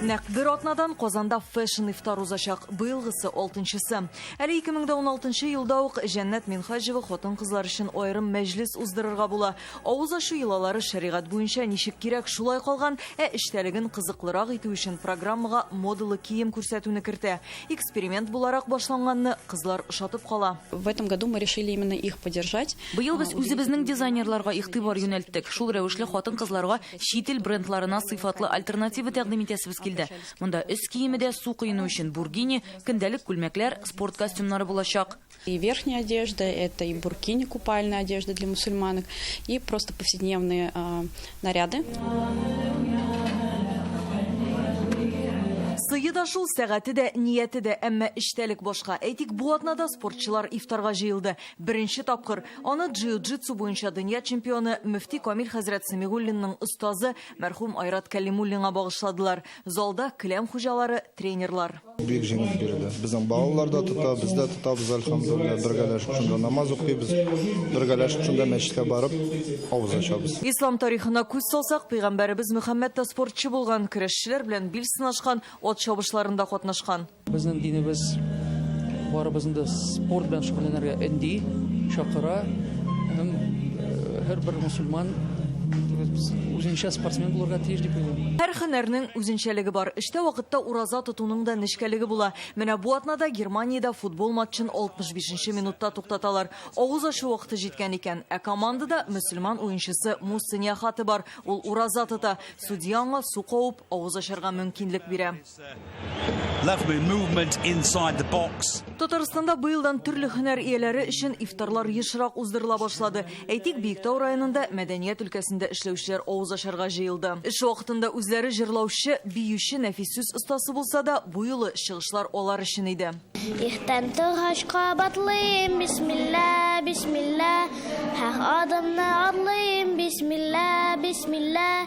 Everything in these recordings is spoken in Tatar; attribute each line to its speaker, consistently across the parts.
Speaker 1: Нәкъ бер атнадан Казанда фэшн ифтар узачак. Быелгысы алтынчысы. Әле 2016 елда ук Җәннәт Минһаҗева хатын-кызлар өчен аерым мәҗлес уздырырга була. Авыз ачу йолалары шәригать буенча ничек кирәк шулай калган, ә эчтәлеген кызыклырак итү өчен программага модалы кием күрсәтүне кертә. Эксперимент буларак башланганны кызлар ошатып кала.
Speaker 2: В этом году мы решили именно их поддержать.
Speaker 3: Быел без үзебезнең дизайнерларга игътибар юнәлттек. Шул рәвешле хатын-кызларга чит ил брендларына сыйфатлы альтернатива тәкъдим итәсебез килде. Монда өс киеме дә, су коену өчен бургини, көндәлек күлмәкләр, спорт костюмнары булачак.
Speaker 2: И верхняя одежда, это и буркини, купальная одежда для мусульманок, и просто повседневные наряды.
Speaker 1: Сые да шул, сәгате дә, нияте дә, әмма эчтәлек башка. Әйтик, бу атнада спортчылар ифтарга җыелды. Беренче тапкыр. Аны джиу-джитсу буенча дөнья чемпионы, мөфти Камил хәзрәт Сәмигуллинның остазы, мәрхүм Айрат Кәлимуллинга багышладылар. Залда келәм хуҗалары, тренерлар.
Speaker 4: Бик җиңел бирелә. Безнең балалар да тота, без дә тотабыз, әлхәмдүлилләһ. Бергәләшеп шунда намаз укыйбыз, бергәләшеп шунда мәчеткә барып авыз ачабыз.
Speaker 1: Ислам тарихына күз салсак, пәйгамбәребез Мөхәммәд тә спортчы булган, көрәшчеләр белән бил сынашкан, ат чабышларында катнашкан.
Speaker 5: Безнең динебез барыбызны да спорт белән шөгыльләнергә өнди, чакыра. Һәм һәрбер мусульман үзенчә спортсмен булырга тиеш дип уйлыйм.
Speaker 1: Һәр һөнәрнең үзенчәлеге бар. Эштә вакытта ураза тотуның да нечкәлеге була. Менә бу атнада Германиядә футбол матчын 65 нче минутта туктаталар. Авыз ачу вакыты җиткән икән. Ә командада мөселман уенчысы Мусса Ниахаты бар. Ул ураза тота. Судья аңа су кабып, авыз ачарга мөмкинлек бирә.
Speaker 6: Lovely movement inside the box.
Speaker 1: Татарстанда быелдан төрле һөнәр ияләре өчен ифтарлар ешрак уздырыла башлады. Әйтик, Биектау районында мәдәният өлкәсендә эшләүчеләр авыз ачарга җыелды. Эш вакытында үзләре җырлаучы, биюче, нәфис сүз остасы булса да, бу юлы чыгышлар алар өчен иде.
Speaker 7: Иртән торгач кабатлыйм, бисмилла, бисмилла, һәр адымны атлыйм, бисмилла, бисмилла.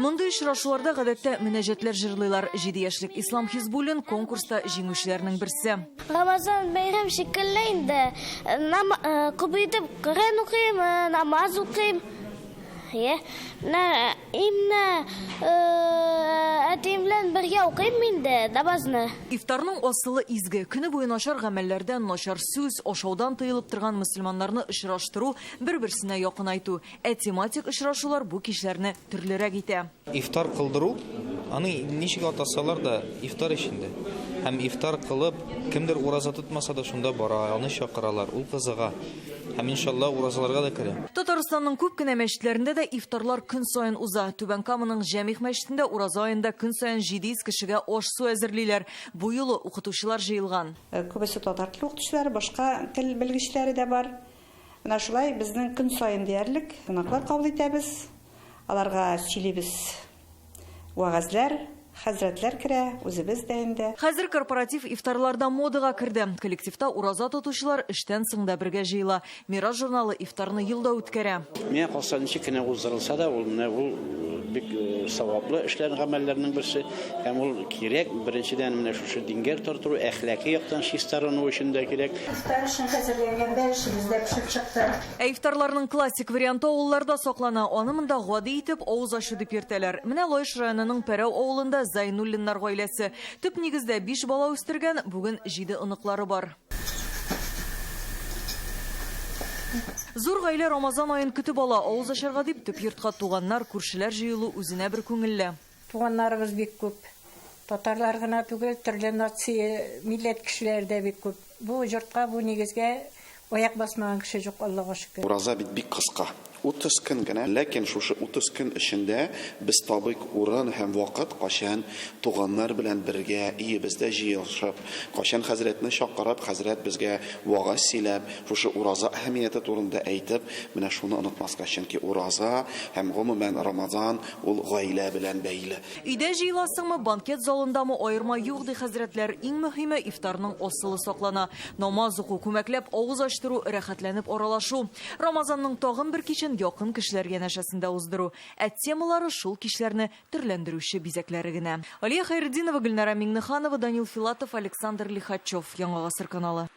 Speaker 1: Мондый очрашуларда гадәттә мөнәҗәтләр җырлыйлар. 7 яшьлек Ислам Хизбуллин конкурста җиңүчеләрнең берсе.
Speaker 7: Рамазан бәйрәм шикелле инде. Күп итеп Коръән укыйм, намаз укыйм. Менә именно әтием белән бергә укыйм инде намазны.
Speaker 1: Ифтарның асылы изге. Көне буе начар гамәлләрдән, начар сүз, ашаудан тыелып торган мөселманнарны очраштыру, бер-берсенә якынайту. Ә тематик очрашулар бу кичләрне төрлерәк итә.
Speaker 8: Ифтар кылдыру, аны ничек атасалар да, ифтар эчендә. Һәм ифтар кылып, кемдер ураза тотмаса да шунда бара, аны чакыралар, ул кызыга. Һәм иншалла уразаларга да керә.
Speaker 1: Татарстанның күп кенә мәчетләрендә дә ифтарлар көн саен уза. Түбән Каманың Җәмигъ мәчетендә ураза аенда көн саен 700 кешегә аш-су әзерлиләр. Бу юлы укытучылар җыелган.
Speaker 9: Күбесе татар теле укытучылары, башка тел белгечләре дә бар. Менә шулай безнең көн саен диярлек кунаклар кабул итәбез. Аларга сөйлибез вәгазьләр, хәзрәтләр керә, үзебез дә инде.
Speaker 1: Хәзер корпоратив ифтарлар да модага керде. Коллективта ураза тотучылар эштән соң да бергә җыела. Мирас журналы ифтарны ел да үткәрә.
Speaker 10: Миңа калса, ничек кенә уздырылса да, ул менә ул бик саваплы эшләрнең, гамәлләрнең берсе. Һәм ул кирәк, беренчедән, менә шушы дингә тартыру, әхлаки яктан чистарыну өчен дә кирәк.
Speaker 11: Ифтар өчен хәзерләнгәндә эшебез дә пешеп чыкты.
Speaker 1: Ә ифтарларның классик варианты авылларда саклана. Аны монда гади итеп авыз ачу дип йөртәләр. Менә Лаеш районының Пәрәү авылында Зайнуллиннар гаиләсе. Төп нигездә биш бала үстергән, бүген җиде оныклары бар. Зур гаилә Рамазан аен көтеп ала. Авыз ачарга дип төп йортка туганнар, күршеләр җыелу үзенә бер күңелле.
Speaker 11: Туганнарыбыз бик күп. Татарлар гына түгел, төрле нация, милләт кешеләре дә бик күп. Бу йортка, бу нигезгә аяк басмаган кеше юк, Аллага шөкер.
Speaker 12: Ураза бит бик кыска. 30 көн генә. Ләкин шушы 30 көн эчендә без табыйк урын һәм вакыт, кайчан туганнар белән бергә өебездә җыелышып, кайчан хәзрәтне чакырып, хәзрәт безгә вагаз сөйләп, шушы ураза әһәмияте турында әйтеп, менә шуны онытмаска, чөнки ураза һәм гомумән Рамазан ул гаилә белән бәйле.
Speaker 1: Өйдә җыеласыңмы, банкет залындамы, аерма юк, ди хәзрәтләр. Иң мөһиме, ифтарның асылы саклана. Намаз уку, күмәкләп авыз ачтыру, рәхәтләнеп аралашу. Рамазанның тагын бер кичен якын кешеләр янәшәсендә уздыру. Ә темалары шул кичләрне төрләндерүче бизәкләре генә. Алия Хәйретдинова, Гөлнара Миңнеханова, Данил Филатов, Александр Лихачев. Яңа Гасыр каналы.